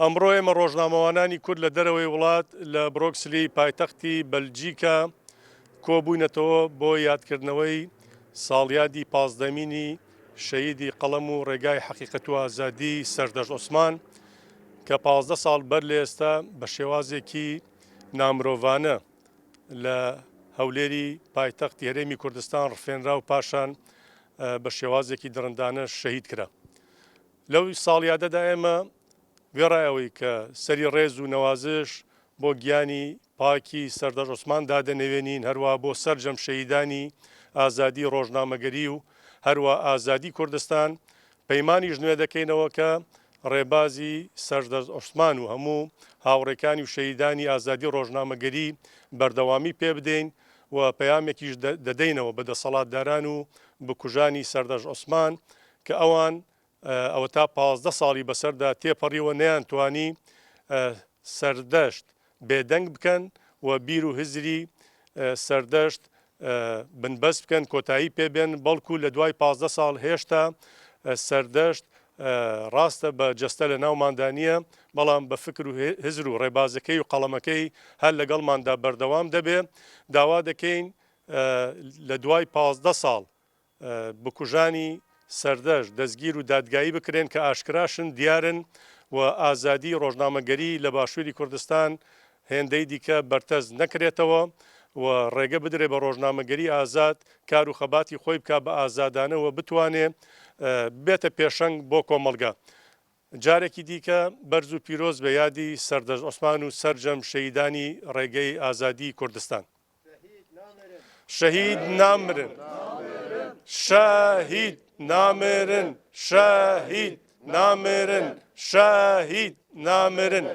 ئەمڕۆ ئێمە ڕۆژنامەوانانی کورد لە دەرەوەی وڵات لە برۆکسلی پایتەختی بەلجیکا کۆبووینەتەوە بۆ یادکردنەوەی ساڵیادی پازدەمینی شەهیدی قەڵەم و ڕێگای حەقیقەت و ئازادی سەردەشت عوسمان کە 15 ساڵ بەر لە ئێستا بە شێوازێکی نامرۆڤانە لە هەولێری پایتەختی هەرێمی کوردستان ڕفێنرا و پاشان بە شێوازێکی دڕندانە شەهید کرا. لەو ساڵیادەدا ئێمە وێڕای ئەوەی کە سەری ڕێز و نەوازش بۆ گیانی پاکی سەردەشت عوسمان دادەنەوێنین، هەروەها بۆ سەرجەم شەهیدانی ئازادی ڕۆژنامەگەری و هەروا ئازادی کوردستان، پەیمانیش نوێ دەکەینەوە کە ڕێبازی سەردەشت عوسمان و هەموو هاوڕێکانی و شەهیدانی ئازادی ڕۆژنامەگەری بەردەوامی پێ بدەین و پەیامێکیش دەدەینەوە بە دەسەڵاتداران و بکوژانی سەردەشت عوسمان کە ئەوان ئەوەتا 15 ساڵی بەسەردا تێپەڕیوە نەیانتوانی سەردەشت بێدەنگ بکەن و بیر و هزری سەردەشت بنبەست بکەن کۆتایی پێ بێن بەڵکو لە دوای 15 ساڵ هێشتا سەردەشت ڕاستە بە جەستە لە ناوماندا نییە بەڵام بە فکر و هزر و ڕێبازەکەی و قەڵەمەکەی هەر لەگەڵماندا بەردەوام دەبێ داوا دەکەین لە دوای 15 ساڵ بکوژانی سەردەشت دەستگیر و دادگایی بکرێن کە ئاشکراشن دیارن و ئازادی ڕۆژنامەگەری لە باشووری کوردستان هێندەی دیکە بەرتەسک نەکرێتەوە و ڕێگە بدرێ بە ڕۆژنامەگەری ئازاد کار و خەباتی خۆی بکا بە ئازادانە و بتوانێ ببێتە پێشەنگ بۆ کۆمەڵگە. جارێکی دیکە بەرز و پیرۆز بێ یادی سەردەشت عوسمان و سەرجەم شەهیدانی ڕێگەی ئازادیی کوردستان. شەهید نامرن شەهید نامرن شەهید نامرن شەهید نامرن.